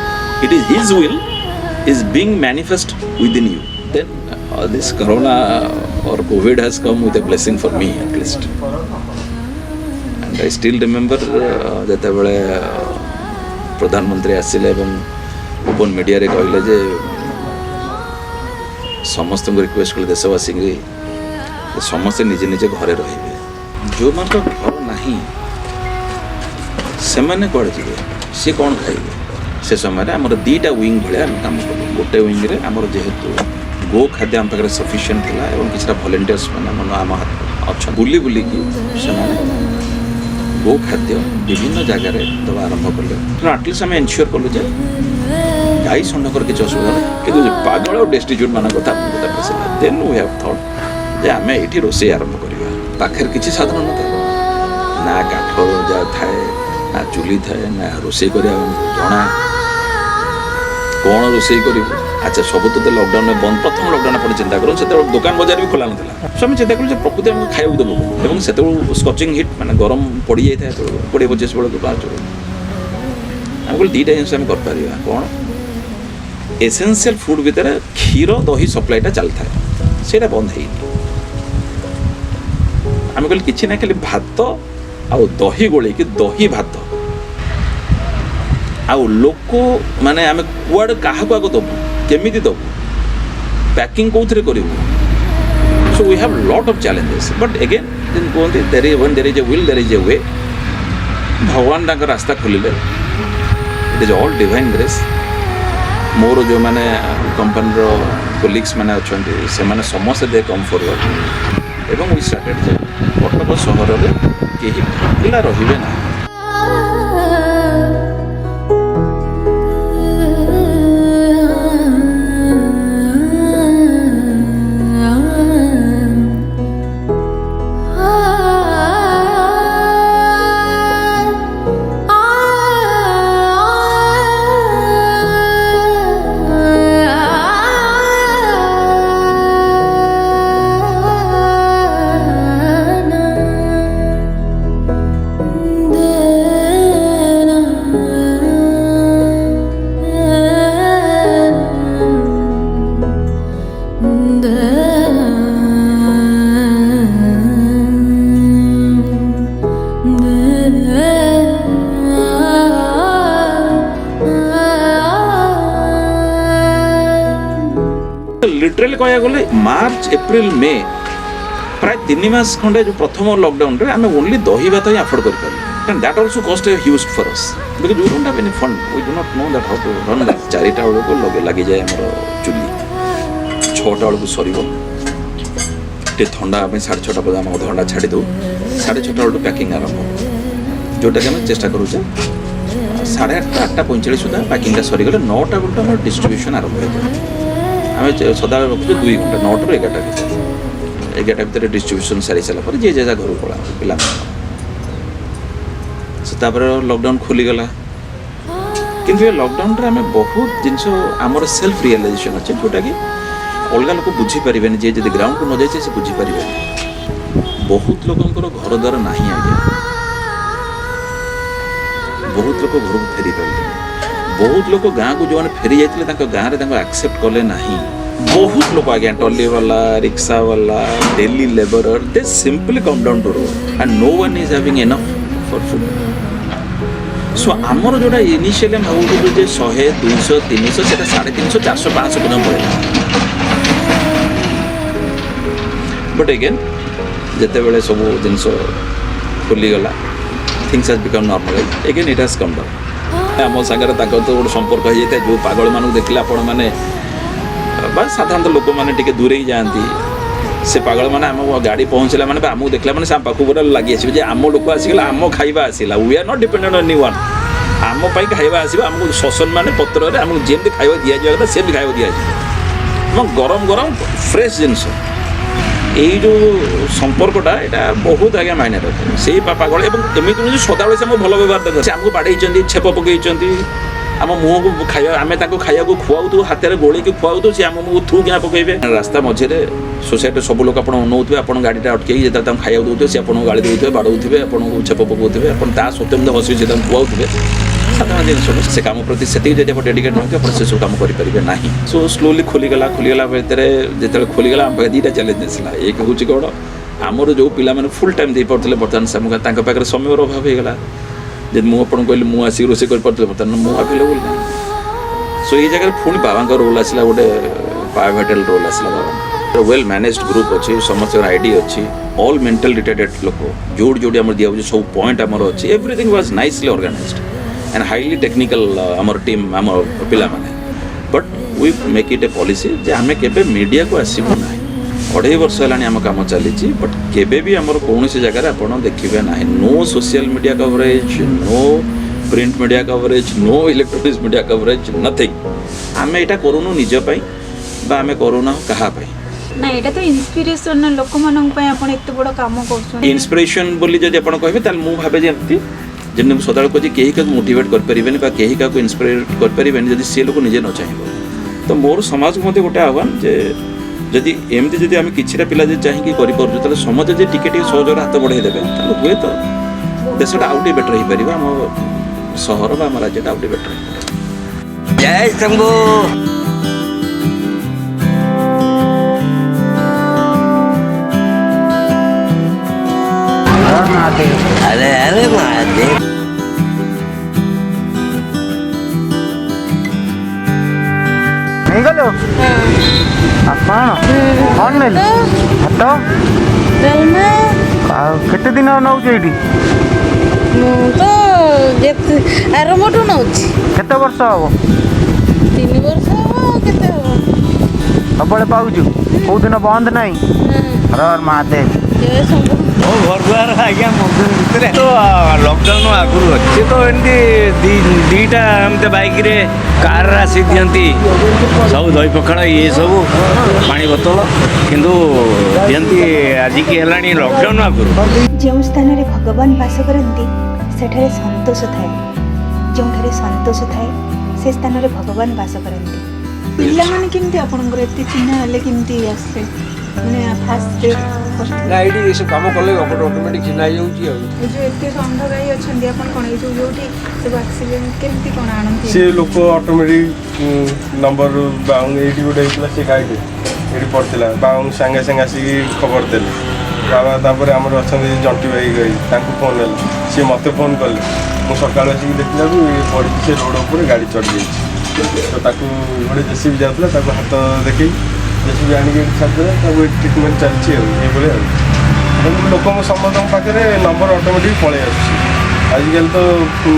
D: It is his will is being manifest within you. Then this corona or COVID has come with a blessing for me at least. And I still remember ଯେତେବେଳେ ପ୍ରଧାନମନ୍ତ୍ରୀ ଆସିଲେ ଏବଂ open ମିଡ଼ିଆରେ କହିଲେ ଯେ ସମସ୍ତଙ୍କୁ request କଲେ ଦେଶବାସୀଙ୍କୁ ଯେ ସମସ୍ତେ ନିଜେ ନିଜେ ଘରେ ରହିବେ। ଯେଉଁମାନଙ୍କ ଘର ନାହିଁ, ସେମାନେ କୁଆଡ଼େ ଯିବେ? ସିଏ କ'ଣ ଖାଇବେ? ସେ ସମୟରେ ଆମର ଦୁଇଟା ୱିଙ୍ଗ ଭଳିଆ ଆମେ କାମ କଲୁ। ଗୋଟେ ୱିଙ୍ଗରେ ଆମର ଯେହେତୁ ଗୋ ଖାଦ୍ୟ ଆମ ପାଖରେ ସଫିସିଏଣ୍ଟ ଥିଲା ଏବଂ କିଛିଟା ଭଲେଣ୍ଟିୟର୍ସ ମାନେ ଆମ ଅଛନ୍ତି, ବୁଲି ବୁଲିକି ସେମାନେ ଗୋ ଖାଦ୍ୟ ବିଭିନ୍ନ ଜାଗାରେ ଦେବା ଆରମ୍ଭ କଲେ। ତେଣୁ ଆଟଲିଷ୍ଟ ଆମେ ଏନସିଓର କଲୁ ଯେ ଗାଈ ଷଣ୍ଢଙ୍କର କିଛି ଅସୁବିଧା ନାହିଁ, କିନ୍ତୁ ଯେ ପାଗଳ ଆଉ ଡେଷ୍ଟିଚ୍ୟୁଟ୍ ମାନଙ୍କ କଥା ଆମକୁ ତାପରେ ଆସିଲା। ଦେନ୍ we have thought ଯେ ଆମେ ଏଇଠି ରୋଷେଇ ଆରମ୍ଭ କରିବା। ପାଖରେ କିଛି ସାଧନ ନଥାଏ, ନା କାଠ ଯାହା ଥାଏ, ନା ଚୁଲି ଥାଏ, ନା ରୋଷେଇ କରିବା ଆମକୁ ଜଣା, କ'ଣ ରୋଷେଇ କରିବୁ? ଆଚ୍ଛା, ସବୁ ତ ଲକଡାଉନରେ ବନ୍ଦ। ପ୍ରଥମ ଲକଡାଉନ ଆପଣ ଚିନ୍ତା କରନ୍ତୁ, ସେତେବେଳେ ଦୋକାନ ବଜାର ବି ଖୋଲା ନଥିଲା। ସୋ ଆମେ ଚିନ୍ତା କଲୁ ଯେ ପ୍ରକୃତି ଆମକୁ ଖାଇବାକୁ ଦେବ କ'ଣ? ଏବଂ ସେତେବେଳକୁ ସ୍କଚିଂ ହିଟ୍, ମାନେ ଗରମ ପଡ଼ିଯାଇଥାଏ ସେତେବେଳକୁ 20-25 ବେଳକୁ, 5 ବେଳକୁ। ଆମେ କହିଲୁ ଦୁଇଟା ଜିନିଷ ଆମେ କରିପାରିବା। କ'ଣ? ଏସେନ୍ସିଆଲ ଫୁଡ୍ ଭିତରେ କ୍ଷୀର ଦହି ସପ୍ଲାଇଟା ଚାଲିଥାଏ, ସେଇଟା ବନ୍ଦ ହେଇନି। ଆମେ କହିଲୁ କିଛି ନାହିଁ, ଖାଲି ଭାତ ଆଉ ଦହି ଗୋଳେଇକି ଦହି ଭାତ। ଆଉ ଲୋକ ମାନେ ଆମେ କୁଆଡ଼େ କାହାକୁ ଆଗ ଦେବୁ, କେମିତି ଦେବୁ, ପ୍ୟାକିଂ କେଉଁଥିରେ କରିବୁ? So we have lot of challenges, but again ଯେମିତି କୁହନ୍ତି, there is when there is a will, there is a way. ଭଗବାନ ତାଙ୍କ ରାସ୍ତା ଖୋଲିଲେ। It is all divine grace. ମୋର ଯେଉଁମାନେ କମ୍ପାନୀର କୋଲିଗ୍ସ ମାନେ ଅଛନ୍ତି, ସେମାନେ ସମସ୍ତେ ଦେ କମ୍ ଫରୱାର୍ଡ଼ ଏବଂ we started ଯେ କଟକ ସହରରେ କେହି ଭୋକିଲା ରହିବେ ନାହିଁ। ଲିଟରାଲି କହିବାକୁ ଗଲେ ମାର୍ଚ୍ଚ, ଏପ୍ରିଲ, ମେ, ପ୍ରାୟ 3 ମାସ ଖଣ୍ଡେ ଯେଉଁ ପ୍ରଥମ ଲକଡାଉନରେ ଆମେ ଓନ୍ଲି ଦହି ଭାତ ହିଁ ଆଫୋର୍ଡ କରିପାରିଲୁ, କାରଣ that also cost a huge for us because you don't have any fund, we do not know that how to run that. 4ଟା ବେଳକୁ ଲାଗିଯାଏ ଆମର ଚୁଲି, 6ଟା ବେଳକୁ ସରିବ। ଟିକେ ଥଣ୍ଡା ହେବା ପାଇଁ 6:30 ପର୍ଯ୍ୟନ୍ତ ଆମେ ଅଧଘଣ୍ଟା ଛାଡ଼ି ଦେଉ। 6:30 ବେଳକୁ ପ୍ୟାକିଂ ଆରମ୍ଭ ହେବ, ଯେଉଁଟାକି ଆମେ ଚେଷ୍ଟା କରୁଛେ 8:30, 8:45 ସୁଦ୍ଧା ପ୍ୟାକିଂଟା ସରିଗଲେ 9ଟା ବେଳକୁ ଆମର ଡିଷ୍ଟ୍ରିବ୍ୟୁସନ୍ ଆରମ୍ଭ ହେଇଯାଏ। ଆମେ ସଦାବେଳେ ରଖୁଛୁ 2 ଘଣ୍ଟା, 9ଟାରୁ 11ଟା ଭିତରେ। 11ଟା ଭିତରେ ଡିଷ୍ଟ୍ରିବ୍ୟୁସନ୍ ସାରି ସାରିଲା ପରେ ଯିଏ ଯାହା ଘରକୁ ପଳାନ୍ତି ପିଲାମାନେ। ସେ ତାପରେ ଲକଡାଉନ୍ ଖୋଲିଗଲା, କିନ୍ତୁ ଏ ଲକଡାଉନରେ ଆମେ ବହୁତ ଜିନିଷ ଆମର ସେଲ୍ଫ ରିଏଲାଇଜେସନ୍ ଅଛି, ଯେଉଁଟାକି ଅଲଗା ଲୋକ ବୁଝିପାରିବେନି। ଯିଏ ଯଦି ଗ୍ରାଉଣ୍ଡକୁ ନ ଯାଇଛି, ସେ ବୁଝିପାରିବେନି। ବହୁତ ଲୋକଙ୍କର ଘର ଦ୍ୱାର ନାହିଁ ଆଜ୍ଞା। ବହୁତ ଲୋକ ଘରକୁ ଫେରି ପାରିଲେନି। ବହୁତ ଲୋକ ଗାଁକୁ ଯେଉଁମାନେ ଫେରି ଯାଇଥିଲେ, ତାଙ୍କ ଗାଁରେ ତାଙ୍କୁ ଆକ୍ସେପ୍ଟ କଲେ ନାହିଁ। ବହୁତ ଲୋକ ଆଜ୍ଞା, ଟଲି ବାଲା, ରିକ୍ସା ବାଲା, daily labourer, they simply come down to road and no one is having enough for food. So ଆମର ଯେଉଁଟା ଇନିସିଆଲି ଆମେ ଭାବୁଥିଲୁ ଯେ 100, 200, 300, ସେଇଟା 350, 400, 500 ପର୍ଯ୍ୟନ୍ତ ପଳେଇଲା। ବଟ୍ ଏଗେନ୍ ଯେତେବେଳେ ସବୁ ଜିନିଷ ଖୋଲିଗଲା, things has become normalise, again it has come down. ଆମ ସାଙ୍ଗରେ ତାଙ୍କର ତ ଗୋଟେ ସମ୍ପର୍କ ହେଇଯାଇଥାଏ। ଯେଉଁ ପାଗଳମାନଙ୍କୁ ଦେଖିଲେ ଆପଣମାନେ ବା ସାଧାରଣତଃ ଲୋକମାନେ ଟିକେ ଦୂରେଇ ଯାଆନ୍ତି, ସେ ପାଗଳମାନେ ଆମ ଗାଡ଼ି ପହଞ୍ଚିଲା ମାନେ ବା ଆମକୁ ଦେଖିଲା ମାନେ ସେ ଆମ ପାଖକୁ ପୁରା ଲାଗି ଆସିବେ ଯେ ଆମ ଲୋକ ଆସିଗଲା, ଆମ ଖାଇବା ଆସିଲା। We are not dependent on anyone. ଆମ ପାଇଁ ଖାଇବା ଆସିବ। ଆମକୁ ସସନମାନେ ପତ୍ରରେ ଆମକୁ ଯେମିତି ଖାଇବା ଦିଆଯିବା କଥା, ସେମିତି ଖାଇବା ଦିଆଯିବ ଏବଂ ଗରମ ଗରମ ଫ୍ରେଶ୍ ଜିନିଷ। ଏଇ ଯେଉଁ ସମ୍ପର୍କଟା, ଏଇଟା ବହୁତ ଆଜ୍ଞା ମାଇନେ ରଖେ। ସେଇ ପାଗଳ ଏବଂ ଏମିତି ନୁହେଁ ଯେ ସଦାବେଳେ ସେ ଆମକୁ ଭଲ ବ୍ୟବହାର ଦେଖନ୍ତି। ସେ ଆମକୁ ବାଡ଼େଇଛନ୍ତି, ଛେପ ପକେଇଛନ୍ତି ଆମ ମୁହଁକୁ। ଖାଇବା ଆମେ ତାଙ୍କୁ ଖାଇବାକୁ ଖୁଆଉଥିବୁ, ହାତରେ ଗୋଳେଇକି ଖୁଆଉଥିବୁ, ସେ ଆମ ମୁହଁକୁ ଥୁ କିନା ପକେଇବେ। ରାସ୍ତା ମଝିରେ ସୋସାଇଟିରେ ସବୁ ଲୋକ ଆପଣ ଅନଉଥିବେ, ଆପଣ ଗାଡ଼ିଟା ଅଟକେଇକି ଯେତେବେଳେ ତାଙ୍କୁ ଖାଇବାକୁ ଦେଉଥିବେ, ସେ ଆପଣଙ୍କୁ ଗାଳି ଦେଉଥିବେ, ବାଡ଼ଉଥିବେ, ଆପଣଙ୍କୁ ଛେପ ପକଉଥିବେ। ଆପଣ ତା ସତ୍ତ୍ୱେ ମଧ୍ୟ ହସି ହସି ତାଙ୍କୁ ଖୁଆଉଥିବେ। ସାଧାରଣ ଜିନିଷ ନୁହେଁ। ସେ କାମ ପ୍ରତି ସେତିକି ଯଦି ଆପଣ ଡେଡିକେଟ୍ ନହେବେ, ଆପଣ ସେସବୁ କାମ କରିପାରିବେ ନାହିଁ। ସୋ ସ୍ଲୋଲି ଖୋଲିଗଲା। ଖୋଲିଗଲା ଭିତରେ, ଯେତେବେଳେ ଖୋଲିଗଲା, ଆମ ପାଖରେ ଦୁଇଟା ଚ୍ୟାଲେଞ୍ଜ ଆସିଲା। ଏକ ହେଉଛି କ'ଣ, ଆମର ଯେଉଁ ପିଲାମାନେ ଫୁଲ୍ ଟାଇମ୍ ଦେଇପାରୁଥିଲେ, ବର୍ତ୍ତମାନ ସେମାନେ ତାଙ୍କ ପାଖରେ ସମୟର ଅଭାବ ହେଇଗଲା। ଯଦି ମୁଁ ଆପଣଙ୍କୁ କହିଲି, ମୁଁ ଆସିକି ରୋଷେଇ କରିପାରୁଥିଲି, ବର୍ତ୍ତମାନ ମୁଁ ଆଭେଲେବୁଲ୍ ନାହିଁ। ସୋ ଏଇ ଜାଗାରେ ପୁଣି ବାବାଙ୍କ ରୋଲ୍ ଆସିଲା, ଗୋଟେ ପାଇଭଟାଲ ରୋଲ୍ ଆସିଲା ବାବାଙ୍କ। ୱେଲ୍ ମ୍ୟାନେଜଡ୍ ଗ୍ରୁପ୍ ଅଛି, ସମସ୍ତଙ୍କର ଆଇଡି ଅଛି, ଅଲ୍ ମେଣ୍ଟାଲ ରିଟାର୍ଡେଡ୍ ଲୋକ। ଯୋଉଠି ଯୋଉଠି ଆମର ଦିଆହେଉଛି, ସବୁ ପଏଣ୍ଟ ଆମର ଅଛି। Everything was nicely organised and highly technical ଆମର ଟିମ୍, ଆମ ପିଲାମାନେ। But we make it a policy ଯେ ଆମେ କେବେ ମିଡ଼ିଆକୁ ଆସିବୁ ନାହିଁ। 2.5 ବର୍ଷ ହେଲାଣି ଆମ କାମ ଚାଲିଛି, ବଟ୍ କେବେ ବି ଆମର କୌଣସି ଜାଗାରେ ଆପଣ ଦେଖିବେ ନାହିଁ। No social media coverage, no print media coverage, no electronics media coverage, nothing. ଆମେ ଏଇଟା କରୁନୁ ନିଜ ପାଇଁ ବା ଆମେ କରୁନାହୁଁ କାହା ପାଇଁ।
A: ନା, ଏଇଟା ତ ଇନ୍ସପିରେସନ ନା ଲୋକମାନଙ୍କ ପାଇଁ, ଆପଣ ଏତେ ବଡ଼ କାମ କରୁଛନ୍ତି।
D: ଇନ୍ସପିରେସନ୍ ବୋଲି ଯଦି ଆପଣ କହିବେ, ତାହେଲେ ମୁଁ ଭାବେ ଯେମିତି ଯେମିତି ମୁଁ ସଦାବେଳେ କହୁଛି, କେହି କାହାକୁ ମୋଟିଭେଟ୍ କରିପାରିବେନି ବା କେହି କାହାକୁ ଇନ୍ସପାୟାର କରିପାରିବେନି ଯଦି ସେ ଲୋକ ନିଜେ ନ ଚାହିଁବ। ତ ମୋର ସମାଜକୁ ମଧ୍ୟ ଗୋଟେ ଆହ୍ୱାନ ଯେ ଯଦି ଏମିତି ଯଦି ଆମେ କିଛିଟା ପିଲା ଯଦି ଚାହିଁକି କରିପାରୁଛୁ, ତାହେଲେ ସମାଜ ଯଦି ଟିକେ ଟିକେ ସହଯୋଗର ହାତ ବଢ଼େଇ ଦେବେ, ତାହେଲେ ହୁଏତ ଦେଶଟା ଆଉ ଟିକେ ବେଟର୍ ହେଇପାରିବ, ଆମ ସହର ବା ଆମ ରାଜ୍ୟଟା ଆଉ ଟିକେ ବେଟର୍ ହେଇପାରିବ।
E: ଜୟ ଶମ୍ଭୁ। अरे अरे महादेव।
G: ନେଇଗଲୁ ଆପଣ? କ'ଣ ନେଲୁ? ଭାତ ଆଉ କେତେ ଦିନ ନେଉଛୁ ଏଇଠି?
H: ମୁଁ ତ ଯେତେ ଆରମ୍ଭଠୁ ନେଉଛି।
G: କେତେ ବର୍ଷ ହବ?
H: 3 ବର୍ଷ ହବ ଆଉ କେତେ ହବ।
G: ସବୁବେଳେ ପାଉଛୁ, କୋଉ ଦିନ ବନ୍ଦ ନାହିଁ। ହର ହର ମହାଦେବ।
H: ଜୟ ଶମ୍ଭୁ।
I: ମୋ ଘର ଦ୍ୱାର ଆଜ୍ଞା ମନ୍ଦିର ଭିତରେ ତ। ଲକଡାଉନ ଆଗରୁ ଅଛି। ସେ ତ ଏମିତି ଦୁଇଟା ଏମିତି ବାଇକରେ, କାରରେ ଆସି ଦିଅନ୍ତି ସବୁ ଦହି ପଖାଳ, ଇଏ ସବୁ ପାଣି ବୋତଲ କିନ୍ତୁ ଦିଅନ୍ତି। ଆଜିକି ହେଲାଣି ଲକଡାଉନ ଆଗରୁ।
B: ଯେଉଁ ସ୍ଥାନରେ ଭଗବାନ ବାସ କରନ୍ତି, ସେଠାରେ ସନ୍ତୋଷ ଥାଏ। ଯେଉଁଠାରେ ସନ୍ତୋଷ ଥାଏ, ସେ ସ୍ଥାନରେ ଭଗବାନ ବାସ କରନ୍ତି।
A: ପିଲାମାନେ କେମିତି ଆପଣଙ୍କର ଏତେ ଚିହ୍ନା ହେଲେ, କେମିତି ଆସିଲେ, ମାନେ ଫାଷ୍ଟ?
F: ନା, ଏଇଠି ଏସବୁ କାମ କଲେ ଅଟୋମେଟିକ୍ ଚିହ୍ନା ହେଇଯାଉଛି ଆଉ।
A: ଏ ଯେଉଁ ଏତେ ଷଣ୍ଢ ଗାଈ ଅଛନ୍ତି, ଆପଣ କ'ଣ ଏଇ ଯେଉଁ ଯେଉଁଠି ସବୁ ଆକ୍ସିଡେଣ୍ଟ କେମିତି କ'ଣ ଆଣନ୍ତି?
J: ସେ ଲୋକ ଅଟୋମେଟିକ୍ ନମ୍ବର ବାଉଁ ଏଇଠି ଗୋଟେ ହେଇଥିଲା, ସେ ଗାଈଟେ ଏଇଠି ପଡ଼ିଥିଲା, ବାଉଁ ସାଙ୍ଗେ ସାଙ୍ଗେ ଆସିକି ଖବର ଦେଲେ ବାବା। ତାପରେ ଆମର ଅଛନ୍ତି ଜଣ୍ଟି ଭାଇ ଗାଈ, ତାଙ୍କୁ ଫୋନ୍ ହେଲେ, ସିଏ ମୋତେ ଫୋନ୍ କଲେ। ମୁଁ ସକାଳୁ ଆସିକି ଦେଖିଲାକୁ ଇଏ ପଡ଼ିଛି ସେ ରୋଡ଼ ଉପରେ, ଗାଡ଼ି ଚଢ଼ି ଯାଇଛି। ତ ତାକୁ ଗୋଟେ ଜେସିବି ଯାଉଥିଲା, ତାକୁ ହାତ ଦେଖେଇ ଜେସିବି ଆଣିକି ଏଠି ଛାଡ଼ିଦେଲେ। ତାକୁ ଏଠି ଟ୍ରିଟମେଣ୍ଟ ଚାଲିଛି ଆଉ ଏଇଭଳି ଆଉ। ତେଣୁ ଲୋକଙ୍କ ସମସ୍ତଙ୍କ ପାଖରେ ନମ୍ବର ଅଟୋମେଟିକ୍ ପଳେଇ ଆସୁଛି। ଆଜିକାଲି ତ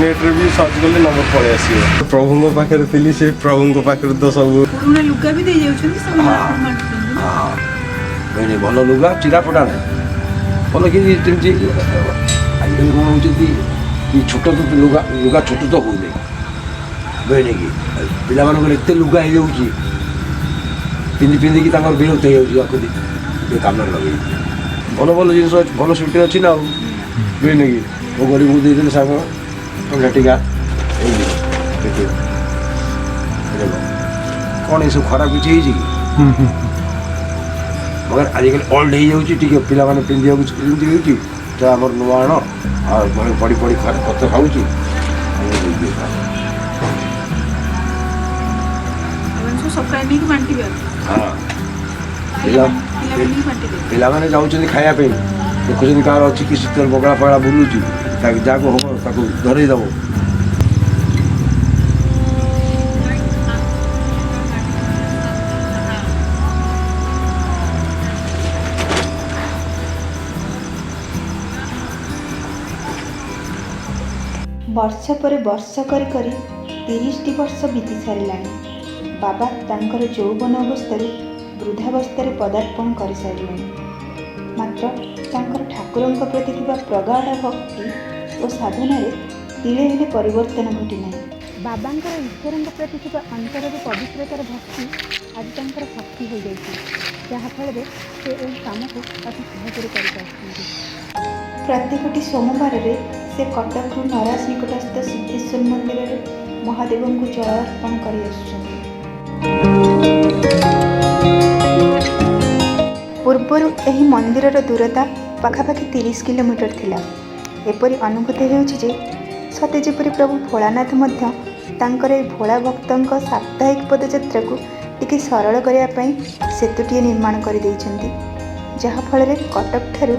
J: ନେଟ୍ରେ ବି ସର୍ଚ୍ଚ କଲେ ନମ୍ବର ପଳେଇ ଆସିବ। ପ୍ରଭୁଙ୍କ ପାଖରେ ଥିଲି, ସେ ପ୍ରଭୁଙ୍କ ପାଖରେ ତ ସବୁ।
A: ପୁରୁଣା ଲୁଗା ବି ଦେଇଯାଉଛନ୍ତି ସବୁ, ଆପଣ ବାଣ୍ଟୁଛନ୍ତି?
F: ହଁ, ନାଇଁ ନାଇଁ, ଭଲ ଲୁଗା, ଚିରା ଫଟା ନାହିଁ, ଭଲ କି ଯେମିତି। ଆଜିକାଲି କ'ଣ ହେଉଛନ୍ତି କି ଛୋଟ ତ ଲୁଗା, ଲୁଗା ଛୋଟ ତ ହେଉନି, ବୁଝିଲେ କି? ପିଲାମାନଙ୍କର ଏତେ ଲୁଗା ହେଇଯାଉଛି, ପିନ୍ଧି ପିନ୍ଧିକି ତାଙ୍କର ବିରକ୍ତ ହେଇଯାଉଛି। ଆକୁ ଟିକେ କାମରେ ଲଗେଇ ଭଲ ଭଲ ଜିନିଷ ଅଛି, ଭଲ ସୁଇଟର ଅଛି ନା ଆଉ, ବୁଝିଲେ କି? ମୋ ଗରିବକୁ ଦେଇଦେଲେ ସାଙ୍ଗ ଟଙ୍କା ଟିକା ହେଇଯିବ। ଦେଖିବ, ଦେଖ କ'ଣ ଏସବୁ ଖରାପ କିଛି ହେଇଛି କି? ମଗର ଆଜିକାଲି ଓଲ୍ଡ ହେଇଯାଉଛି ଟିକେ, ପିଲାମାନେ ପିନ୍ଧିବାକୁ ଯେମିତି ହେଉଛି ତ ଆମର ନୂଆ ଆଣ ଆଉ ପଡ଼ି ପଡ଼ି ଖତ ଖାଉଛି।
A: ଏମାନେ ସବୁ ସକାଳେ ନେଇକି ବାଣ୍ଟିବେ?
F: ହଁ, ପିଲା
A: ପିଲାମାନେ ନେଇକି ବାଣ୍ଟିବେ।
F: ପିଲାମାନେ ଯାଉଛନ୍ତି ଖାଇବା ପାଇଁ, ଦେଖୁଛନ୍ତି କାହାର ଅଛି କି, ଶୀତଳ ବଗଳା ଫଗଳା ବୁଲୁଛି, ତାକୁ ଯାହାକୁ ହବ ତାକୁ ଧରେଇ ଦେବ।
B: ବର୍ଷ ପରେ ବର୍ଷ କରି କରି 30ଟି ବର୍ଷ ବିତି ସାରିଲାଣି। ବାବା ତାଙ୍କର ଯୌବନ ଅବସ୍ଥାରୁ ବୃଦ୍ଧାବସ୍ଥାରେ ପଦାର୍ପଣ କରିସାରିଲେଣି, ମାତ୍ର ତାଙ୍କର ଠାକୁରଙ୍କ ପ୍ରତି ଥିବା ପ୍ରଗାଢ଼ ଭକ୍ତି ଓ ସାଧନାରେ ତିଳେ ହେଲେ ପରିବର୍ତ୍ତନ ଘଟିନାହିଁ।
A: ବାବାଙ୍କର ଈଶ୍ୱରଙ୍କ ପ୍ରତି ଥିବା ଅନ୍ତରର ପବିତ୍ରତାର ଭକ୍ତି ଆଜି ତାଙ୍କର ଶକ୍ତି ହୋଇଯାଇଛି, ଯାହାଫଳରେ ସେ ଏହି କାମକୁ ଅତି ସହଜରେ କରିପାରୁଛନ୍ତି।
B: ପ୍ରତ୍ୟେକଟି ସୋମବାରରେ ସେ କଟକରୁ ନରାଜ ନିକଟସ୍ଥ ସିଦ୍ଧେଶ୍ୱର ମନ୍ଦିରରେ ମହାଦେବଙ୍କୁ ଜଳ ଅର୍ପଣ କରି ଆସୁଛନ୍ତି। ପୂର୍ବରୁ ଏହି ମନ୍ଦିରର ଦୂରତା ପାଖାପାଖି 30 କିଲୋମିଟର ଥିଲା। ଏପରି ଅନୁଭୂତ ହେଉଛି ଯେ ସତେ ଯେପରି ପ୍ରଭୁ ଭୋଳାନାଥ ମଧ୍ୟ ତାଙ୍କର ଏହି ଭୋଳା ଭକ୍ତଙ୍କ ସାପ୍ତାହିକ ପଦଯାତ୍ରାକୁ ଟିକେ ସରଳ କରିବା ପାଇଁ ସେତୁଟିଏ ନିର୍ମାଣ କରିଦେଇଛନ୍ତି, ଯାହାଫଳରେ କଟକଠାରୁ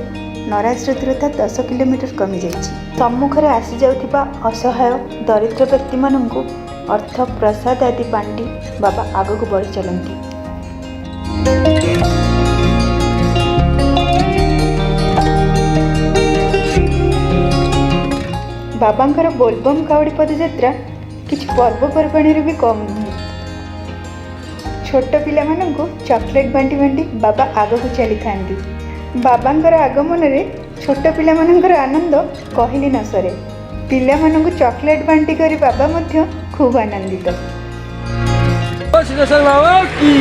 B: ନରାଜର ଦୂରତା 10 କିଲୋମିଟର କମିଯାଇଛି। ସମ୍ମୁଖରେ ଆସିଯାଉଥିବା ଅସହାୟ ଦରିଦ୍ର ବ୍ୟକ୍ତିମାନଙ୍କୁ ଅର୍ଥ, ପ୍ରସାଦ ଆଦି ବାଣ୍ଟି ବାବା ଆଗକୁ ବଢ଼ି ଚାଲନ୍ତି। ବାବାଙ୍କର ବୋଲବମ୍ କାଉଡ଼ି ପଦଯାତ୍ରା କିଛି ପର୍ବପର୍ବାଣୀରୁ ବି କମ୍ ନୁହେଁ। ଛୋଟ ପିଲାମାନଙ୍କୁ ଚକୋଲେଟ୍ ବାଣ୍ଟି ବାଣ୍ଟି ବାବା ଆଗକୁ ଚାଲିଥାନ୍ତି। ବାବାଙ୍କର ଆଗମନରେ ଛୋଟ ପିଲାମାନଙ୍କର ଆନନ୍ଦ କହିଲେ ନ ସରେ। ପିଲାମାନଙ୍କୁ ଚକୋଲେଟ୍ ବାଣ୍ଟି କରି ବାବା ମଧ୍ୟ ଖୁବ୍ ଆନନ୍ଦିତ।
F: ବାବା କି।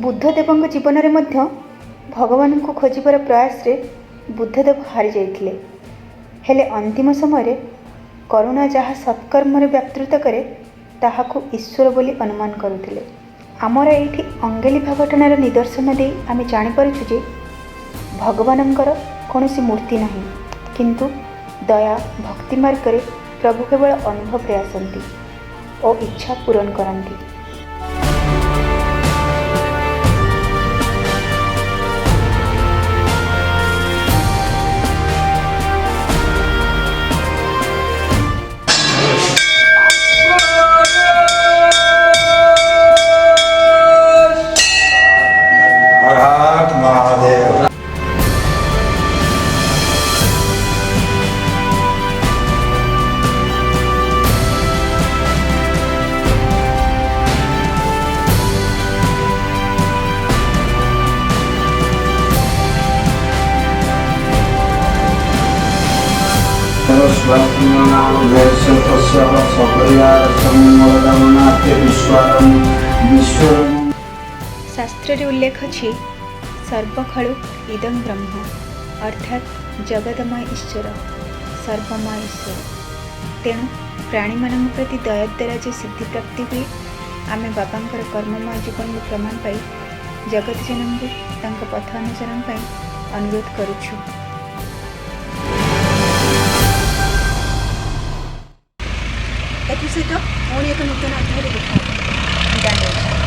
B: ବୁଦ୍ଧଦେବଙ୍କ ଜୀବନରେ ମଧ୍ୟ ଭଗବାନଙ୍କୁ ଖୋଜିବାର ପ୍ରୟାସରେ ବୁଦ୍ଧଦେବ ହାରିଯାଇଥିଲେ। ହେଲେ ଅନ୍ତିମ ସମୟରେ କରୁଣା ଯାହା ସତ୍କର୍ମରେ ବ୍ୟାପୃତ କରେ, ତାହାକୁ ଈଶ୍ୱର ବୋଲି ଅନୁମାନ କରୁଥିଲେ। ଆମର ଏଇଠି ଅଙ୍ଗେଲିଭା ଘଟଣାର ନିଦର୍ଶନ ଦେଇ ଆମେ ଜାଣିପାରୁଛୁ ଯେ ଭଗବାନଙ୍କର କୌଣସି ମୂର୍ତ୍ତି ନାହିଁ, କିନ୍ତୁ ଦୟା ଭକ୍ତି ମାର୍ଗରେ ପ୍ରଭୁ କେବଳ ଅନୁଭବରେ ଆସନ୍ତି ଓ ଇଚ୍ଛା ପୂରଣ କରନ୍ତି। ଶାସ୍ତ୍ରରେ ଉଲ୍ଲେଖ ଅଛି, ସର୍ବଖଳୁ ଇଦଂ ବ୍ରହ୍ମ, ଅର୍ଥାତ୍ ଜଗଦମୟ ଈଶ୍ୱର, ସର୍ବମୟ ଈଶ୍ୱର। ତେଣୁ ପ୍ରାଣୀମାନଙ୍କ ପ୍ରତି ଦୟା ଦ୍ୱାରା ଯେ ସିଦ୍ଧି ପ୍ରାପ୍ତି ହୁଏ, ଆମେ ବାବାଙ୍କର କର୍ମମୟ ଜୀବନରୁ ପ୍ରମାଣ ପାଇ ଜଗତଜନଙ୍କୁ ତାଙ୍କ ପଥ ଅନୁସରଣ ପାଇଁ ଅନୁରୋଧ କରୁଛୁ। ଏଥିସହିତ ପୁଣି ଏକ ନୂତନ ଅଧ୍ୟାୟରେ ଦେଖା ହେବ। ବିଦାୟ ନେଉଛି।